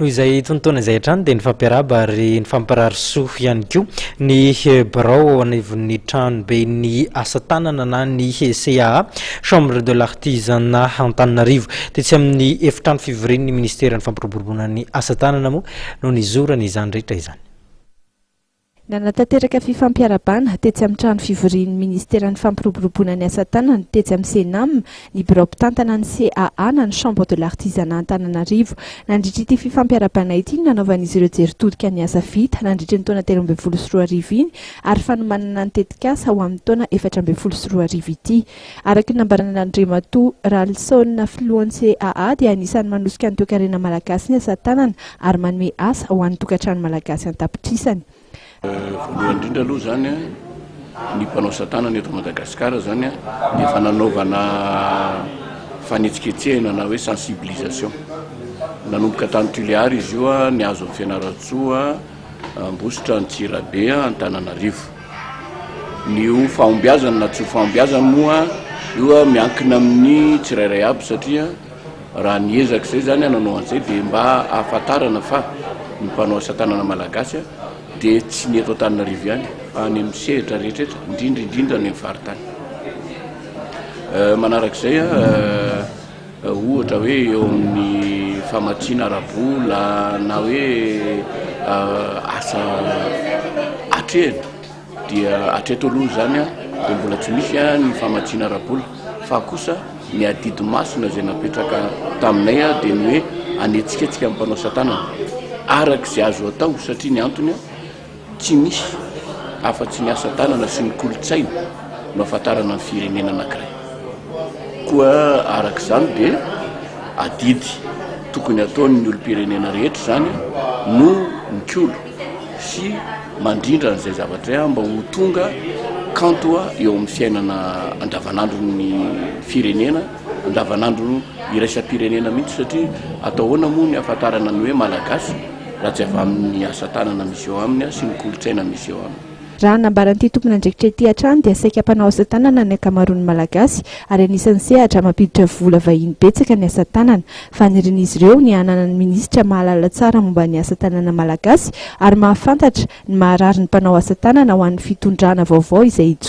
Noho izay tonon-taona izay hatrany dia nifampiarahaba ary nifampirary soa ihany koa ny birao ao anivon'ny tranoben'ny asa tanana na ny CAA, Chambre de l'artisanat Antananarivo. Tetsy amin'ny efitrano fivorian'ny ministeran'ny fampiroboroboana ny asa tanana moa no nizorana izany rehetra izany. Nanatanteraka fifampiarahabana tetsy amin'ny trano fivorian'ny minisiteran'ny fampiroboroboana ny asa tanana tetsy amin'ny Cenam ny birao mpitantana ny CAA na ny Chambre de l'artisanat Antananarivo. Nandritra ity fifampiarahabana ity no nanaovan'izy ireo jery todika ny asa vita nandritra ny taona 2013 iny ary fanomanana ny tetikasa ho amin'ny taona 2014 ity. Araka ny nambaran'Andriamatoa Ralison filohan'ny CAA dia anisan'ny manosika ny toekarena malagasy ny asa tanana ary manome asa ho an'ny tokantrano malagasy an-tapitrisany. Voalohany indrindra aloha izany ny mpanao asa tanana eto Madagasikara izany dia efa nanaovana fanetsiketsehana na hoe sensibilisation. Nanomboka tany Tuléar izy io, nihazo an'i Fianarantsoa, Ambositra, Antsirabe, Antananarivo. Ny ho fahombiazany na tsy ho fahombiazany moa io miankina amin'ny tsirairay aby satria Raha ny ezaka izay izany nanao an'izay dia mba hahafantarana fa ny mpanao asa tanana malagasy dia tsy ny eto Antananarivo ihany fa any amin'ny sehatra rehetra rehetra, indrindra indrindra any amin'ny faritany. Manarak'izay ohatra hoe eo amin'ny famatsiana ara-bola na hoe asa atrehina dia hatreto aloha izany dia mbola tsy misy ny famatsiana ara-bola fa kosa Ny adidy masina izay napetraka taminay dia ny hoe hanetsiketsika ny mpanao asa tanana araka izay azo atao satria ny antony tsy misy afa-tsy ny asa tanana sy ny kolontsaina no ahafantarana ny firenena anankiray. Koa araka izany dia adidy tokony hataon'ny olom-pirenena rehetra izany no mikolo sy mandrindra an'izay zavatra izay mba ho tonga kanto eo amin'ny fiainana andavanandron'ny firenena, andavanandro iraisam-pirenena mihitsy satria atao ahoana moa ny ahafantarana ny hoe Malagasy raha tsy avy amin'ny asa tanana misy eo aminy sy ny kolontsaina misy eo aminy. Raha ny nambaran'ity tompon'andraikitra ity hatrany dia saika mpanao asa tanana ny ankamaroan'ny Malagasy ary anisan'ny sehatra mampiditra vola vahiny betsaka ny asa tanana. Fanirian'izy ireo ny hananany minisitra mahalala tsara momba ny asa tanana malagasy ary mahafantatra ny maharary ny mpanao asa tanana ho an'ny fitondrana vaovao izay hijoro.